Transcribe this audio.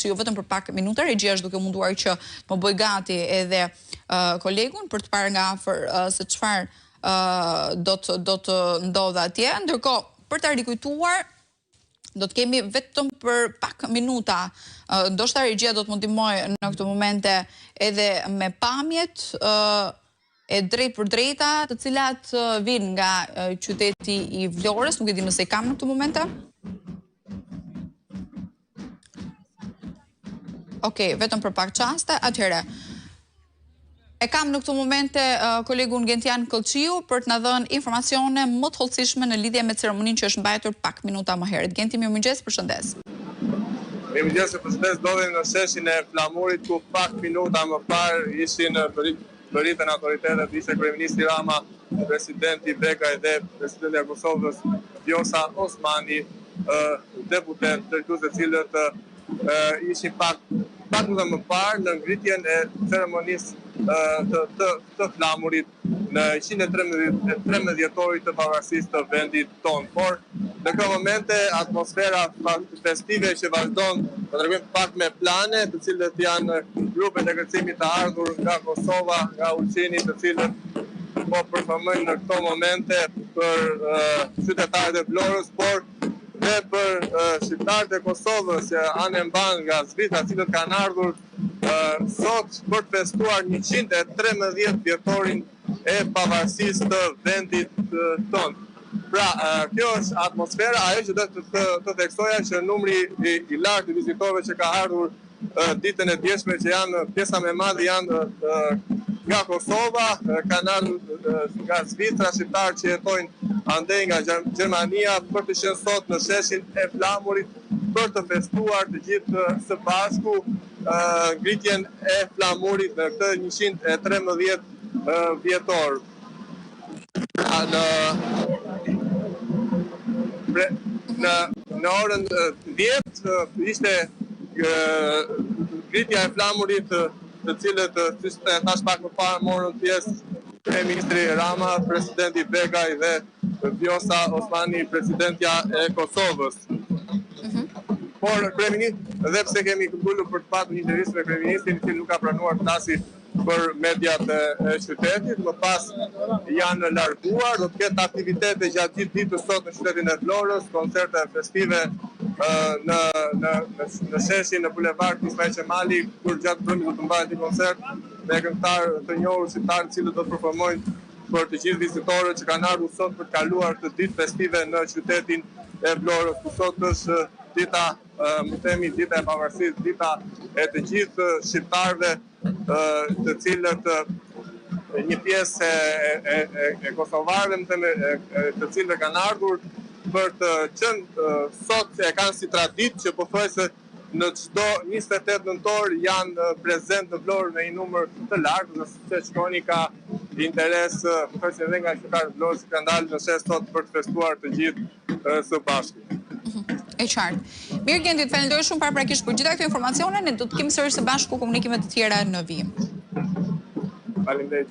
Këlliçiu vetëm për pak minuta. Regjia është duke u munduar që të më bëjë gati edhe kolegun për të parë nga afër se çfarë do të do të ndodhë atje. Ndërkohë, për ta rikujtuar, do të kemi vetëm për pak minuta. Ndoshta regjia do të më ndihmojë në këto momente edhe me pamjet e drejtpërdrejta, të cilat vijnë nga qyteti i Vlorës, nuk e di nëse i kam në këto momente. Ok, vetëm për pak çaste, atëherë. E kam në këto momente uh, kolegun Gentian Këllçiu për të na dhënë informacione më të hollësishme në lidhje me ceremoninë që është mbajtur pak minuta më herët. Genti, mirëmëngjes, përshëndes. Mirëmëngjes, përshëndes, ndodhemi në sheshin e Flamurit ku pak minuta më parë ishin mbërritën autoritetet, ishte kryeministri Rama, presidenti Begaj dhe presidentja e Kosovës, Vjosa Osmani, deputetë, drejtues të cilët ishin pak pak minuta më parë në ngritjen e ceremonisë të, të, të flamurit në 113 vjetorit të pavarësisë të vendit tonë. Por, në këto momente, atmosfera festive që vazhdon, të tregojmë pak me plane, të cilët janë grupet e kërcimit të ardhur nga Kosova, nga Ulqini, të cilët po performojnë në këto momente për qytetarët e Vlorës, por dhe për shqiptarët e Kosovës që anembanë nga Zvicra, të cilët kanë ardhur sot për të festuar 113 vjetorin e pavarësisë të vendit tonë. Pra, kjo është atmosfera, ajo që do të, të, të theksoja që numri i, i lartë i vizitorëve që ka ardhur ditën e djeshme që janë pjesa më e madhe janë nga Kosova, kanë ardhur nga Zvicra shqiptarë që jetojnë andej nga Gjermania për të qenë sot në sheshin e flamurit për të festuar të gjithë së bashku ngritjen e flamurit në këtë 113 vjetor. Në në në orën 10 ishte ngritja e flamurit të cilët siç e thashë pak më parë morën pjesë kryeministri Rama, presidenti Begaj dhe Vjosa Osmani, presidentja e Kosovës. Mhm. Por kryeministri, dhe pse kemi këmbëngulur për të patur një intervistë me kryeministrin, i cili nuk ka pranuar të flasi për mediat e qytetit, më pas janë larguar, do të ketë aktivitete gjatë gjithë ditës sot në qytetin e Vlorës, koncerte festive në në në sheshin në bulevard Ismail Qemali, kur gjatë mbrëmjes do të mbahet një koncert me këngëtarë të njohur shqiptarë, të cilët do të performojnë për të gjithë vizitorët që kanë ardhur sot për të kaluar këtë ditë festive në qytetin e Vlorës, ku sot është dita, më themi, dita e pavarësisë, dita e të gjithë shqiptarëve të cilët një pjesë e, e, e, e kosovarëve, më themi, e, të cilët kanë ardhur për të qenë sot e kanë si traditë që pothuajse në çdo 28 nëntor janë prezent në Vlorë me një numër të lartë, dhe siç e shikoni ka interes pothuajse edhe nga qytetarët e Vlorës që kanë dalë në shesh sot për të festuar të gjithë së bashku. E qartë. Mirë Genti, të falenderoj shumë paraprakisht për gjitha këto informacione, ne do të kemi sërish së bashku komunikime të tjera në vijim. Faleminderit.